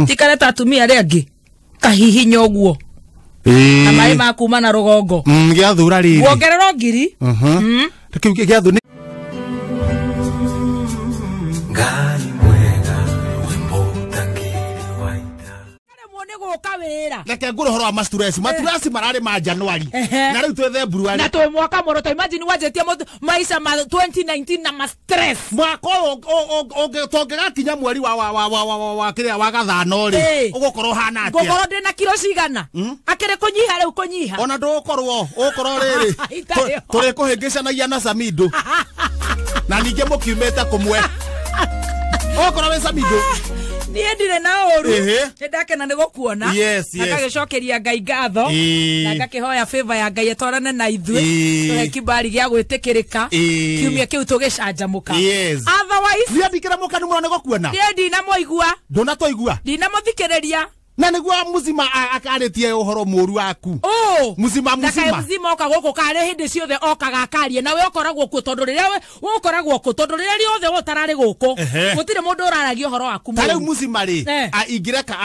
Tikare ta atumia arĩa angĩ kahihinya ũguo na maĩ ma kuma na rũgongo gĩathura rĩrĩ wongererwo ngiri kĩu gĩathura. Reke ngure horo wa mastress mastress mararĩ ma January na rĩu twĩ February na twĩ mwaka mwerũ. Ta imagine wanjĩtie maica ma 2019 na ma stress mwaka ũyũ tũngĩgakinya mweri wa kĩrĩa wa gathano rĩ ũgũkorwo ũhana atĩa? Ngũkorwo ndĩna kiro cigana akĩrĩ kũnyiha rĩu kũnyiha ona ndũgũkorwo ũgũkorwo rĩrĩ tũrĩkũhĩngĩcanagia na Samido na ningĩ mũkiumĩte kũmwe ũgũkorwo wĩ Samido. Niĩ ndirĩ na ũru nĩ ndakena nĩ gũkuona na ngagĩcokeria Ngai ngatho na ngakĩhoya favor ya Ngai ĩtwarane na ithuĩ tũhe kibali gĩa gwĩtĩkĩrĩka kiumia kĩu tũgĩcanjamũka. Otherwise niĩ ndikĩra mũkanu mũno nĩ gũkuona. Niĩ ndinamũigua ndũnatũigua ndinamũthikĩrĩria na nĩguo muzima akarĩtie ũhoro mũru waku. Muzima muzima muzima oka gũkũ karĩ hĩndĩ ciothe okaga akarie nawe ũkoragwo kuo tondũ rĩrĩa we ũkoragwo kuo tondũ rĩrĩa rĩothe we ũtararĩ gũkũ gũtirĩ mũndũ ũraragia ũhoro waku. Ta rĩu muzima rĩ ingĩreka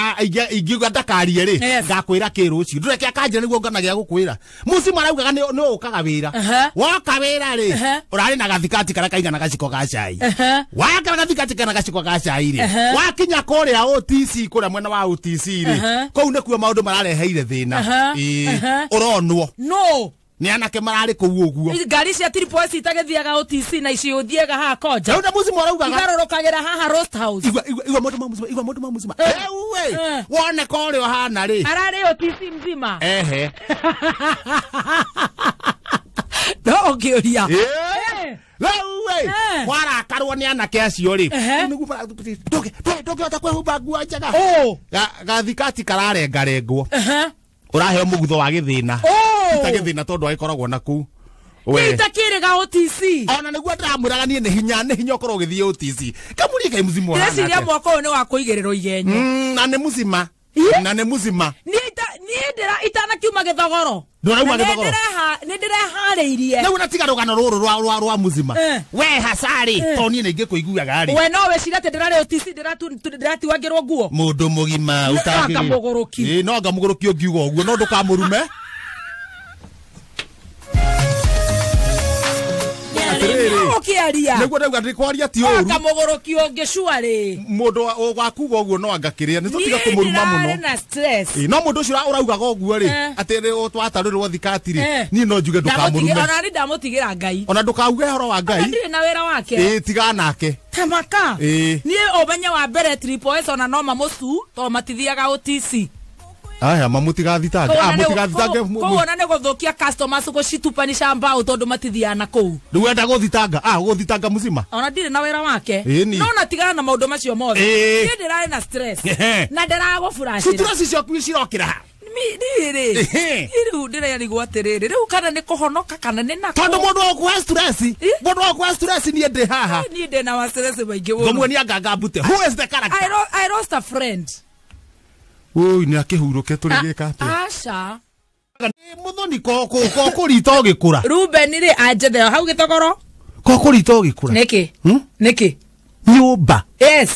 ingiuga ndakarie rĩ ngakwĩra kĩ rũciũ ndũreke akanjĩra nĩguo nganagia gũkwĩra. Muzima araugaga nĩ ũkaga wĩra woka wĩra rĩ ũrarĩ na gathikati karĩa kaigana gaciko ga cai wakara gathikati kana gaciko ga cai rĩ wakinya kũrĩa OTC kũrĩa mwena wa OTC kũu nĩkuo maũndũ marareheire thĩna ũronwo no nĩ anake mararĩ kũu ũguo ngari cia Triple S itagĩthiaga OTC na icio ũthiaga haha Konja rĩu na muzima ũraugaga igarũrũkagĩra haha Roast House. Igua mũndũ ma muzima igua mũndũ ma muzima ewe wone kũrĩa ũhana rĩ ararĩ OTC mzima ehe no ũngĩũria rĩu warakarwo nĩ anake acio rĩ ndũngĩhota kwĩhumba nguo njega gathikati kararengarengwo ũraheo mũgutho wa gĩthĩna ta gĩthĩna tondũ agĩkoragwo na kũu itakĩrĩ ga OTC ona nĩguo ndĩramwĩraga niĩ nĩ hinya ũkorwo ũgĩthiĩ OTC kamũrie kaĩ muzima ũhana ndĩreciria mwaka ũyũ nĩ wa kũigĩrĩrwo igenyo na nĩ muzima na nĩ muzima niĩ itanakiuma gĩthogoro ndũrauma gĩthogoro nĩ ndĩreharĩirie rĩu na tiga rũgano rũrũ rwa muzima we hacarĩ to niĩ nĩ ingĩkũiguaga rĩ we no wĩcirie atĩ ndĩrarĩ OTC ndĩratiwangĩrwo nguo mũndũ mũgima anga mũgũrũki no anga mũgũrũki ũngiuga ũguo no ndũkamũrume. Ũkĩaria nĩguo ndauga ndĩkwaria ti ũru anga mũgũrũki ũngĩcua rĩ mũndũ wakuga ũguo no anga kĩrĩa nĩ tũtiga kũmũruma mũno na stress no mũndũ ũcio ũraugaga ũguo rĩ atĩ twatarũrwo thikati rĩ niĩ no njuge ndũkamũrume ona nĩ ndamũtigĩra Ngai ona ndũkauge ũhoro wa Ngai ndirĩ na wĩra wake tiga nake tamaka niĩ ũmenye wa mbere Triple S ona no mamũcu to matithiaga OTC aya mamutigathitanga mutigathitange kũu ona nĩ gũthũkia customers gũcitupanisha mbaũ tondũ matithiaga na kũu rĩu wenda gũthitanga gũthitanga muzima ona ndirĩ na wĩra wake no na tigana na maũndũ macio mothe niĩ ndĩrarĩ na stress na ndĩragũburacĩra stress ciaku cirokĩra rĩrĩ rĩu ndĩrarigwo atĩrĩrĩ rĩu kana nĩ kũhonoka kana nĩ nako tondũ mũndũ wa gũkũhe stress mũndũ wa gũkũhe stress niĩ ndĩ haha niĩ ndĩ na stress maingĩ mũno ngũmuonia nganga mbute who is the character I lost a friend. Oi nĩ akĩhurũke tũrĩgĩka atĩa aca mũthoni kokũrita ũgĩkũra Ruben rĩ anjethe hau gĩthogoro kokũrita ũgĩkũra nĩkĩ nĩkĩ nyũmba yes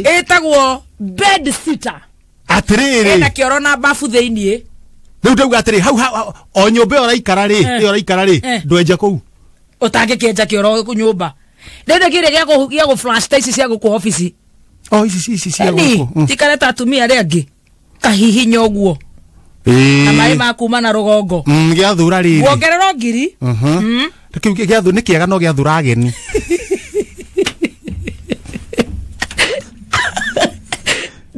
ĩtagwo bed sitter atĩrĩrĩ ĩna kĩoro na bafu thĩiniĩ rĩu ndauga atĩrĩ hau o nyũmba ĩyo ũraikara rĩ ĩyo ũraikara rĩ ndwenja kũu ũtangĩkĩenja kĩoro nyũmba rĩrĩ kĩrĩ gĩa gũ flash ta ici cia gũkũ obici ici cia gũkũ tikare ta atumia arĩa angĩ kahihinya ũguo na maĩ ma kuma na rũgongo gĩathura rĩrĩ wongererwo ngiri kĩu gĩathura nĩ kĩega no gĩathura ageni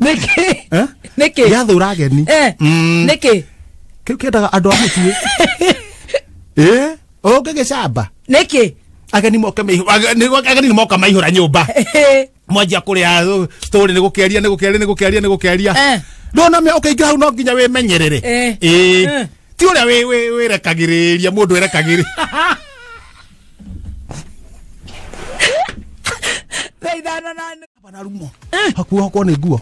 nĩkĩ nĩkĩ gĩathura ageni nĩkĩ kĩu kĩendaga andũ a mũtuĩ ũngĩgĩcamba nĩkĩ ageni moke ageni moka maihũra nyũmba mwanjia kũrĩa story nĩ gũkĩaria nĩ gũkĩaria nĩ gũkĩaria nĩ gũkĩaria ndona me ũkĩingĩra hau no nginya wĩmenyerere ti ũrĩa wĩrekagĩrĩria mũndũ erekagĩrĩria thaa ithano na rumo hakuo nĩ nguo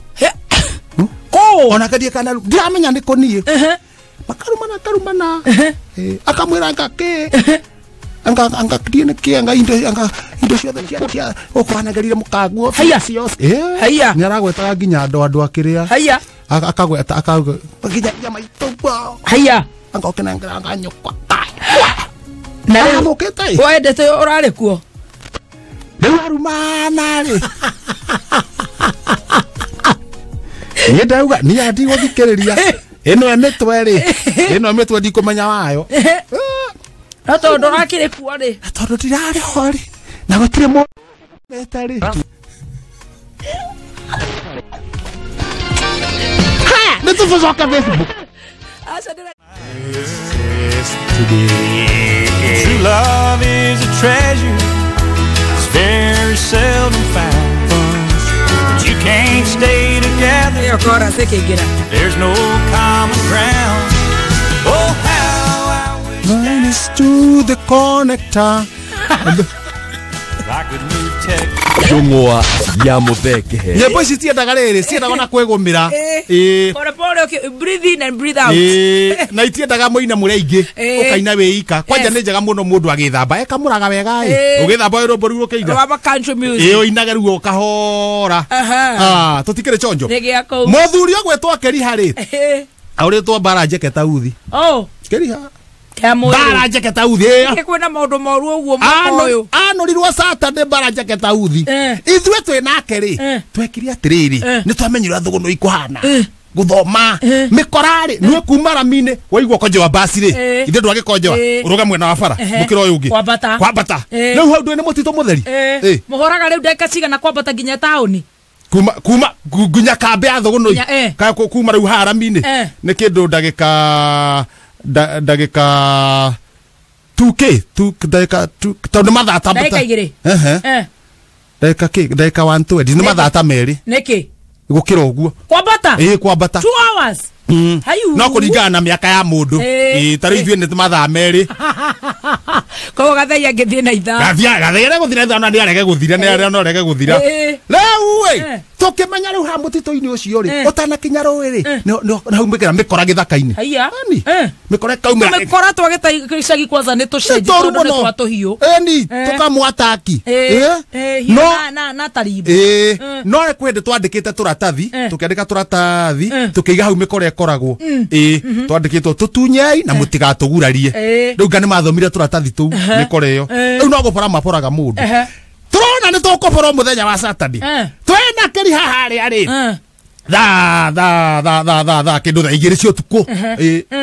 kũu ona kadie kana ndiramenya nĩ kũ niĩ makarumana karumana akamwĩra ngakĩ Anga anga kidie ki anga indo ciothe cia ukwanagirire mukaguo. Haiya. Haiya. Ni aragwetaga nginya andu akiria. Haiya. Akagweta akagweta nginya maitũ. Haiya. Anga ukinengera anga nyukwa. Na riu thukite. Wendete urari kuo. Riu arumana ri. Ni ndauga ni andi guthikiriria. Ino emitwe ri. Ino emitwe ndikumenya wayo. No tondu urakiri kuo ri. Tondu ndirari ho ri. Na gutire mu meta ri. Ha, ni tucoke Facebook. True love is a treasure. It's very seldom found. But you can't stay together. There's no common ground. Oh, how I wish mine is to the connector. I could move tech. Njung'wa ya Mutheke. Nyĩmbo ici tiendaga rĩrĩ, ciendaga na kwĩgũmĩra. Pole pole, okay, breathe in and breathe out. Na itiendaga mũine mũrĩ aingĩ, ũkaina wĩ ika. Kwanja nĩ njega mũno mũndũ agĩthamba, ekamũraga wega ĩ. Ũgĩthamba rwĩmbo rũu ũkĩina. Rwamba country music. Ũinage ruo kahora. Ah, tũtikĩrĩ chonjo. Mũthuri ũgwĩtwo Keriha rĩ. Aũrĩtwo mbara njeke ta uthi. Oh. Keriha. Mbara njeke ta uthi. Kwĩna maũndũ moru ũguo mwaka ũyũ. Anũrirwo Saturday mbara njeke ta uthi. Ithuĩ twĩ nake rĩ, twekire atĩrĩrĩ, nĩ twamenyire thũgũnũ ikũhana. Guthoma mikora rĩ nĩ kuma rami-inĩ waigua konjoa basi rĩ ithe ndwagĩkonjoa ũrũga mwena wa bara mũkĩra ũyũ ũngĩ kwambata kwambata rĩu hau ndũĩ nĩ mũtitũ mũtheri. Mũhoraga rĩu ndagĩka cigana kwambata nginya taũni? Kuma kuma nginya kambĩ ya thũgũnũ kuma rĩu haha rami-inĩ nĩ kĩndũ ndagĩka ndagĩka 2k ndagĩka 2 tondũ mathaa ta ndagĩka igĩrĩ ndagĩka kĩ ndagĩka 120 nĩ mathaa ta merĩ nĩkĩ gukira uguo kwambata kwambata 2 hours no kuringana na miaka ya mundu ta riu ithuĩ nĩ mathaa merĩ koguo gathai angĩthiĩ na ithaa gathai aregũthira ithaa na nĩ arege gũthira nĩ no arege gũthira rĩu ĩ tũkĩmenya rĩu ha mũtitũ-inĩ ũcio rĩ ũtanakinya rũĩ rĩ nĩ haumĩkĩra mĩkora gĩthaka-inĩ mĩkora ĩkaumĩra mĩkora twagĩta gĩcagi kwanza nĩ tũcenji tondũ nĩ twa tũhiũ ĩni tũkamwataki na tarimbo no kwĩ hĩndĩ twandĩkĩte tũratathi tũkĩandĩka tũratathi tũkĩiga hau mĩkora ĩkoragwo twandĩkĩtwo tũtunyei na mũtigatũgurarie rĩu nga nĩ mathomire tũratathi tũu mĩkora ĩyo rĩu no gũbora maboraga mũndũ turona nĩ tũkũborwo mũthenya wa Saturday twĩna Keriha harĩa rĩ thaa thaa thaa thaa thaa thaa kĩndũ thaa igĩrĩ cia ũtukũ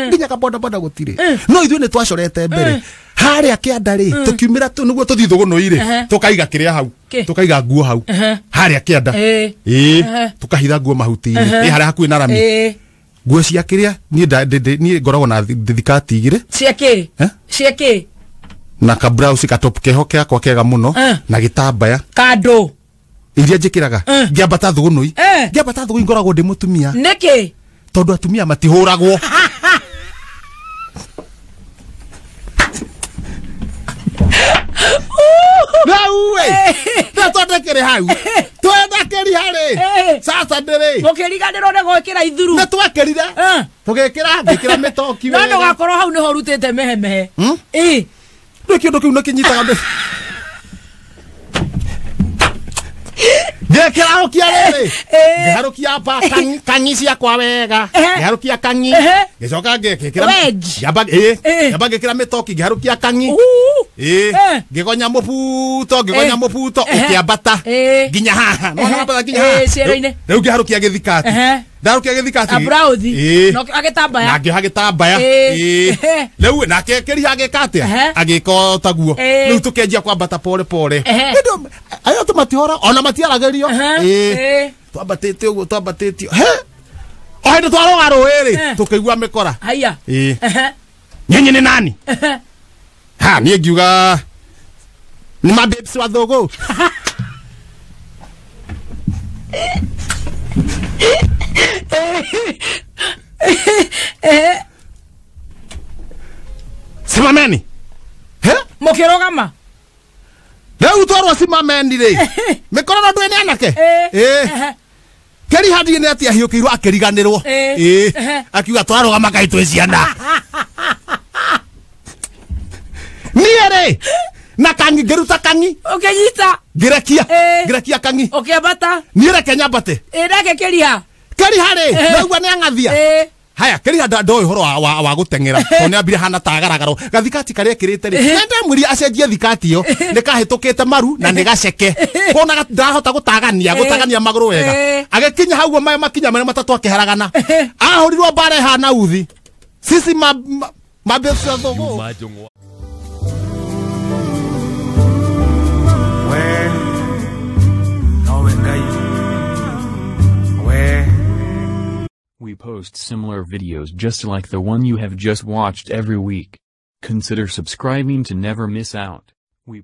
nginya ka boda boda gũtirĩ no ithuĩ nĩ twacorete mbere harĩa kĩanda rĩ tũkiumĩra nĩguo tũthiĩ thũgũnũi rĩ tũkaiga kĩrĩa hau tũkaiga nguo hau harĩa kĩanda tũkahitha nguo mahuti-inĩ harĩa hakuhĩ na rami nguo cia kĩrĩa niĩ ngoragwo na thikati igĩrĩ cia kĩ cia kĩ na ka blouse ka top keho kĩakwa kega mũno na gĩtambaya kando iria njĩkĩraga ngĩambata thũgũnũi ngĩambata thũgũnũi ngoragwo ndĩ mũtumia nĩkĩ tondũ atumia matihũragwo rĩu ĩ na twendekĩrĩ hau twendekĩri harĩ Saturday rĩ mũkĩriganĩrwo nĩ gwĩkĩra ithuru nĩ twekĩrire tũgĩkĩra ngĩkĩra mĩtoki no ndũgakorwo hau nĩho ũrutĩte mehemehe ndũ kĩndũ kĩu nĩ kĩnyitaga ngĩkĩrarũkia rĩrĩ ngĩharũkia kangi ciakwa wega ngĩharũkia kangi ngĩcoka ngĩkĩra ngĩamba ngĩkĩra mĩtoki ngĩharũkia kangi ngĩgonya mũbuto ngĩgonya mũbuto ũkĩambata nginya haha nĩwona wambata nginya haha rĩu ngĩharũkia gĩthikati ndarũkia gĩthikati no agĩtambaya na ngĩoha gĩtambaya rĩu nake Keriha agĩka atĩa agĩka o taguo rĩu tũkĩanjia kwambata pole pole ayo tũmatihora ona matiaragĩrio twambatĩte ũguo twambatĩte o hĩndĩ twaroga rũĩ rĩ tũkĩigua mĩkora nyinyi nĩ nani ha niĩ ngiuga nĩ mababes wa thũgũ Simameni. Mũkĩrũgama rĩu twarwo simameni rĩ mĩkora no ndũĩ nĩ anake Keriha ndiĩ nĩ atĩ ahiũkĩirwo akĩriganĩrwo akiuga twarũgama kaĩ twĩ ciana niĩ rĩ Na kangi ngĩruta kangi. Ũkĩnyita. Ngĩrekia. Ngĩrekia kangi. Ũkĩambata. Niĩ reke nyambate. Nake kĩriha. Kĩriha rĩ, naigua nĩ ang'athia. Haya, kĩriha ndoĩ ũhoro wa gũteng'era. Tondũ nĩ ambire hana ta agaragaro. Gathikati karĩa ekĩrĩte rĩ, na ndamwĩrire acenjie thikati ĩyo, nĩ kahĩtũkĩte maru na nĩ gaceke. Kona ndahota gũtagania magũrũ wega. Agĩkinya hau ũguo makinya marĩa matatũ akĩharagana. Ahũrirwo mbara ĩhana uthi. Sisi mabesa thogo. We post similar videos just like the one you have just watched every week. Consider subscribing to never miss out. We